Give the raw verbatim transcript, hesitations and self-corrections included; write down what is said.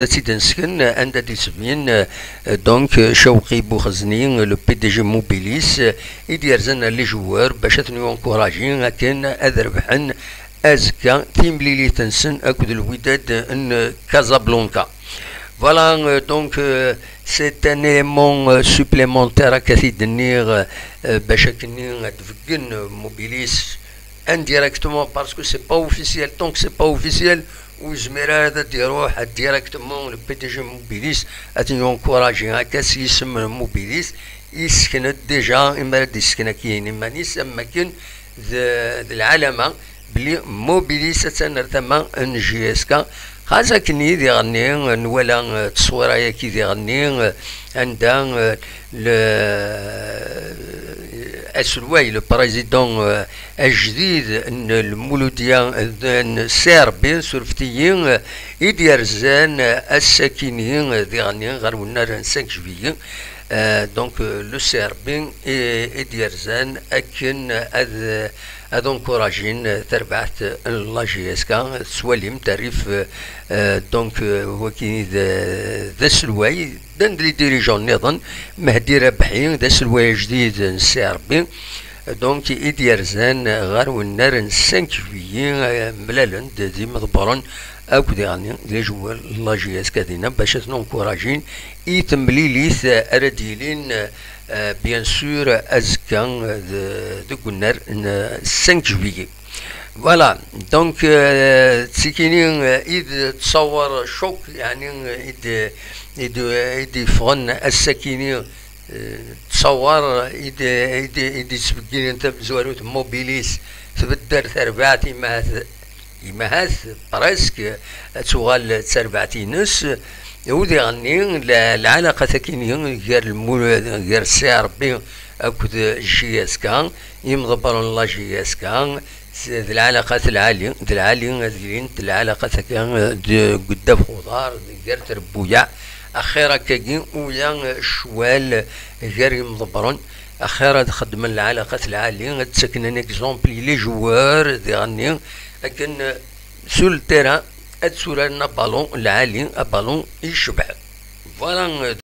ad tt-id-nesken, anda d-yettbin, euh, donc, euh, Cawqi Buxezni, le P D G Mobilis, euh, i d-yerzan ar les joueurs bac ad ten-yunkuraji akken ad rebḥen azekka timlilit-nsen akked Lwidad n Casablanca. Voilà, euh, donc, euh, c'est un élément, euh, supplémentaire akka t-id-nniɣ, euh, euh, bac akken ad d-beggen, euh, Mobilis indirectement, parce que c'est pas officiel. Tant que c'est pas officiel, ur yezmir ara ad d-iruḥ directement le P D G Mobilis ad t-yunkuraji akka s yisem n Mobilis. Yessken-d déjà, imi ara d-yessken akkin iman-is, am wakken d, d lɛalama belli Mobilis attan ar tama n J S K. Xas akken i diɣenni nwala, euh, tteswira-yagi diɣenni, euh, anda, euh, le, aselway, le président, euh, ajdid n Lmuludya n Serbie, surfet-iyi, euh, i d-yerzan, euh, ass-akini, euh, diɣenni ɣer wennar n cinq juillet. Euh, donc, euh, le Serbie i, i d-yerzan akken ad, ad encouragin, euh, tarbaɛt n la J S K. Tettwalim tarif, euh, donc, euh, wagi d, d aselway, d les dirigeants nniḍen, Mehdi Rabahi, d aselway ajdid n Serbie. Donc, i d-yerzan ɣer wennar n cinq juillet, euh, mlalen-d d imḍebbren akked diɣenni d les joueurs n la J S K dinna bac ad ten-encouragin i temlilit, euh, ara d-yilin, euh, bien sûr, azekka, euh, de, deg wennar n cinq juillet. Voilà, donc, euh, d tikini, euh, i d ttṣawar cok, yeɛni, euh, i d, i d, i d-yeffɣen ass-akini, euh, ttṣawar i d, i d, i d-yettbegginen tamezwarut Mobilis tbedder tarbaɛt, imahat, imahat presque ad tuɣal d tarbaɛt-ines. U diɣenni, la, lɛalaqat akini gar lmu-, gar C R B akked J S K, imḍebbren n la J S K, s-, d lɛalaqat lɛali, d lɛali ad ilint lɛalaqat akka, eh, deg ddabex uḍar, gar trebbuyaɛ, axir akkagi, ula ccwal gar imḍebbren, axir ad xeddmen lɛalaqat lɛali, ad ttaken un exemple i les joueurs, diɣenni, akken, eh, sur le terrain, ad tturaren abalun lɛali, abalun yecbeḥ. Voilà, eh,